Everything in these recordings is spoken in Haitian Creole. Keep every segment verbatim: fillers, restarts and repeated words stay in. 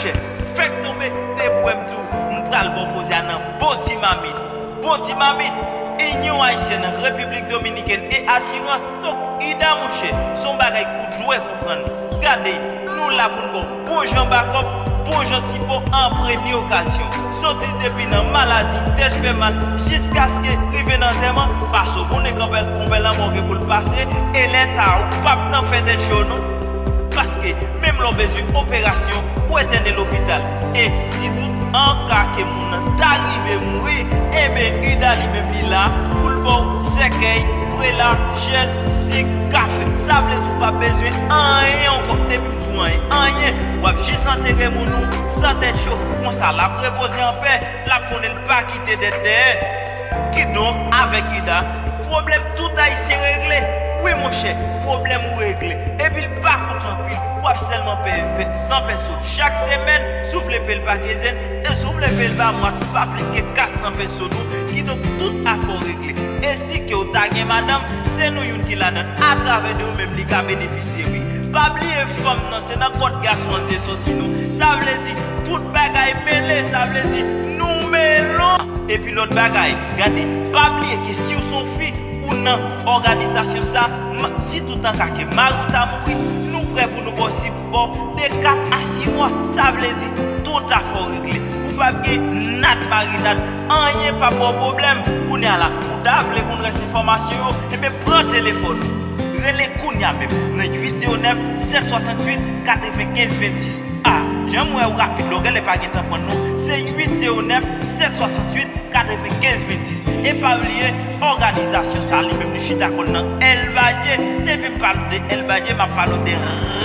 Monchè, fèk tonbe, depi w wè m di w, m pral ba w koze a nan bon ti mamit. Bon ti mamit, Inyon Ayisyèn Repiblik Dominikèn e asirans, donk IDA monchè, se yon bagay ou dwe konprann. Gade, nou la pou n ba w bon jan bakòp, bon jan sipò an premye okazyon. Soti depi nan maladi, tèt fè mal, jiskaske rive nan antèman, pase w konnen konpè, konpè lanmò gen pou l pase, e lè sa a ou p ap nan fè tèt cho non. Paske menm lè w bezwen operasyon, ou entène lopital. E si tout an ka ke moun nan ta rive mouri, enben IDA li menm li la pou l ba w sèkèy, prela, chèz, sik, kafe. Sa vle di ou p ap bezwen anyen ankò. Depi m di w anyen, anyen, w ap jis antere moun ou san tèt cho. Konsa l ap repoze anpè, l ap konnen l pa kite dèt dèyè. Kidonk, avèk IDA, pwoblèm tout Ayisyen regle. Wi monchè, pwoblèm ou regle. Epi l pa koute anpil, w ap sèlman peye san pèso chak semèn, si w vle peye l pa kenzenn, e si w vle peye l pa mwa tou, pa plis ke kat san pèso non. Kidonk, tout afè w regle. E si ke w ta gen madanm, se nou youn ki ladan l. Atravè de ou menm, li ka benefisye, wi. Pa bliye fanm nan, se nan kòt gason an te soti non. Sa vle di, tout bagay mele, sa vle di, nou melon. Epi lòt bagay, gade, pa bliye ke si w se yon fi, ou nan òganizasyon sa, m-, si toutan ka ke mari w ta mouri, nou prè pou nou ba w sipò de kat a sis mwa. Sa vle di, tout afè w regle. Ou p ap gen nat marinad, anyen p ap ba w pwoblèm. Kounye a la, ou ta vle konn rès enfòmasyon yo, enben pran telefòn ou. Rele kounye a menm nan uit zewo nèf, sèt swasantuit, katrevenkenz vennsis. A, jan m wè ou rapid la, w genlè pa gentan pran non. Se uit zewo nèf, sèt swasantuit, katrevenkenz vennsis. E pa bliye, òganizasyon sa li menm li chita kò l nan Elbaje. Depi m pale w de Elbaje, m ap pale w de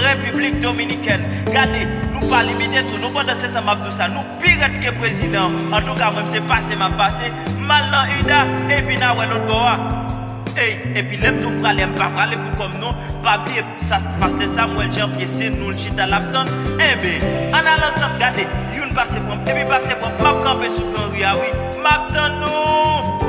Repiblik Dominikèn. Gade, nou pa limite tou non, pandan se tan m ap di w sa, nou pi rèd ke prezidan an. Antouka, mwen, m se pase m ap pase, m al nan IDA, epi n a wè lòt bò a. Ey, epi lè m di w m prale, m pa prale pou kò m non. Pa bliye, sa, pastè Samuel Jean Pierre, se nou l chita l ap tann. Enben, ann al ansanm, gade, youn pase pran m, epi pase pran m, m ap kanpe sou granri a, wi. M ap tann nou!